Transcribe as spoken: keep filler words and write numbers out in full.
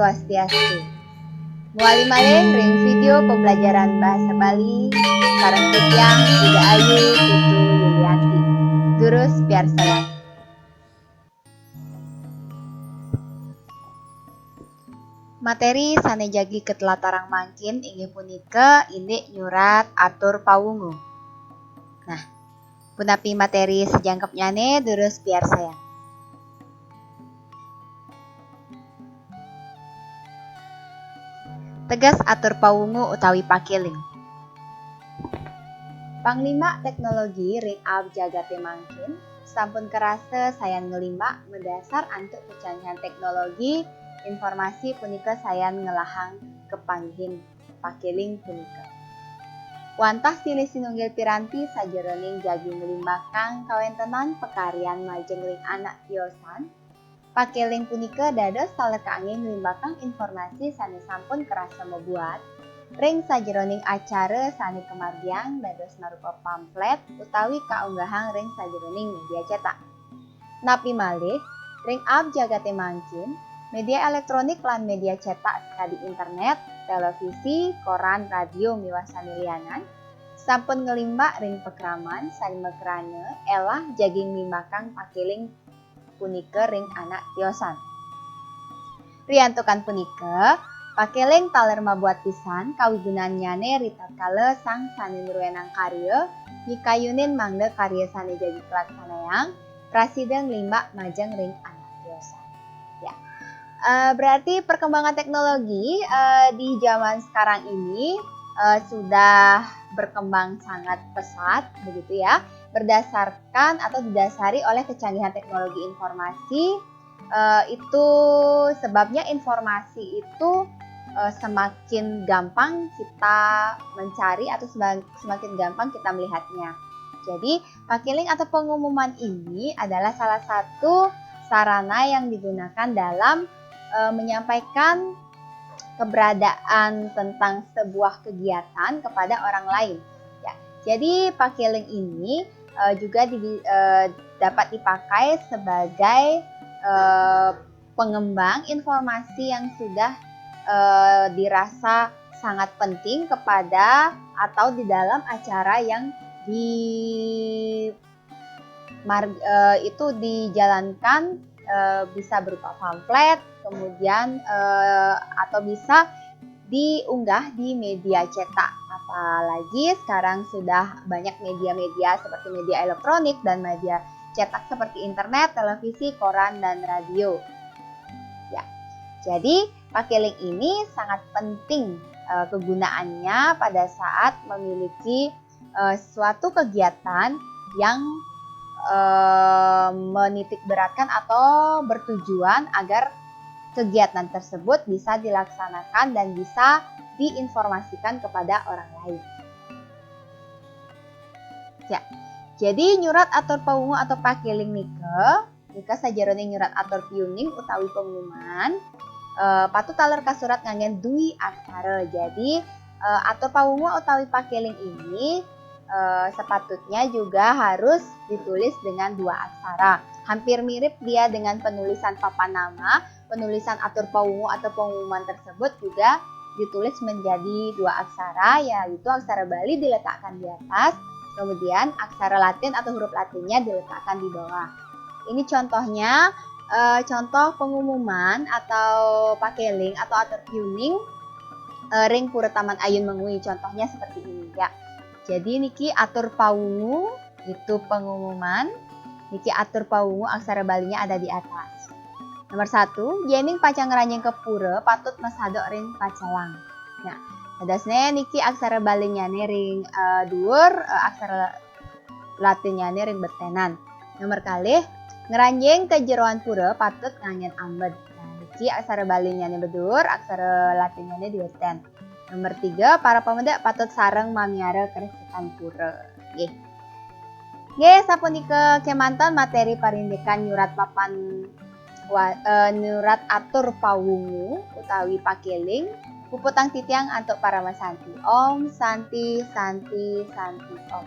Swastiastu. Muali malih ring video pembelajaran bahasa Bali sareng titiang Ida Ayu Putu Yulianti. Durus piarsayang. Materi sane jagi katlatarang mangkin inggih punika indik nyurat atur pawungu. Nah, punapi materi sajangkepnyane durus piarsayang. Teges atur pawungu utawi pakeling. Panglimbak teknologi ring aab jagate mangkin sampun karasa sayan nglimbak madasar antuk kacanggihan teknologi informasi punika sayan ngelahang kapanggihin pakeling punika. Wantah silih sinunggil piranti sajeroning jagi nglimbakang kawentenan pakaryan majeng ring anak tiosan, pakeling punika dados taler kangge nglimbakang informasi sane sampun karasa mabuat ring sajeroning acara sane kamargiang dados marupa pamflet utawi kaunggahang ring sajeroning media cetak. Napi malih, ring aab jagate mangkin, media elektronik lan media cetak sakadi internet, televisi, koran, radio, miwah sane lianan, sampun nglimbak ring pakraman sane makrana elah jagi nglimbakang pakeling punika ring anak tiosan. Riantukan punika, pakeling taler mabuat pisan kawigunannyane ritatkala sang sane nruenang karya mikayunin mangda karya sane jagi kalaksanayang prasida nglimbak majeng ring anak tiosan. Ya. Eh, berarti perkembangan teknologi, eh, di zaman sekarang ini, eh, sudah berkembang sangat pesat, begitu ya, berdasarkan atau didasari oleh kecanggihan teknologi informasi, eh, itu sebabnya informasi itu, eh, semakin gampang kita mencari atau sema-, semakin gampang kita melihatnya. Jadi, pakeling atau pengumuman ini adalah salah satu sarana yang digunakan dalam, eh, menyampaikan keberadaan tentang sebuah kegiatan kepada orang lain. Ya, jadi pakeling ini, eh, juga di-, eh, dapat dipakai sebagai, eh, pengembang informasi yang sudah, eh, dirasa sangat penting kepada atau di dalam acara yang di mar-, eh, itu dijalankan, eh, bisa berupa pamflet, kemudian, eh, atau bisa diunggah di media cetak. Apalagi sekarang sudah banyak media-media seperti media elektronik dan media cetak seperti internet, televisi, koran, dan radio. Ya, jadi pakeling ini sangat penting, eh, kegunaannya pada saat memiliki, eh, suatu kegiatan yang, eh, menitik beratkan atau bertujuan agar kegiatan tersebut bisa dilaksanakan dan bisa diinformasikan kepada orang lain. Ya, jadi nyurat atur pawungu atau pakeling nika, nika sajeroning nyurat atur piuning utawi pengumuman, eh, patut taler kasurat nganggen dwi aksara. Jadi, eh, atur pawungu utawi pakeling ini, eh, sepatutnya juga harus ditulis dengan dua aksara. Hampir mirip dia dengan penulisan papan nama, penulisan atur pawungu atau pengumuman tersebut juga ditulis menjadi dua aksara, yaitu aksara Bali diletakkan di atas, kemudian aksara Latin atau huruf Latinnya diletakkan di bawah. Ini contohnya, eh, contoh pengumuman atau pakeling atau atur piuning, eh, ring Pura Taman Ayun Mengwi. Contohnya seperti ini, ya. Jadi niki atur pawungu, itu pengumuman. Niki atur pawungu, aksara Balinya ada di atas. Nomor satu, yening pacang ngranjing ka pura patut masadok ring pacelang. Nah, dadosne niki aksara Balinyane ring, eh, duur, eh, aksara Latinnyane ring betenan. Nomor kalih, ngranjing ka jeroan pura patut nganggen ambed. Nah, niki aksara Balinyane beduur, aksara Latinnyane di beten. Nomor tiga, para pamedek patut sareng mamiara karesekan pura. Nggih. Nggih, sapunika kemanten materi parindikan nyurat papan wa-, eh, nyurat atur pawungu utawi pakeling. Puputang titiang antuk paramasanti. Om Santi, Santi, Santi, Om.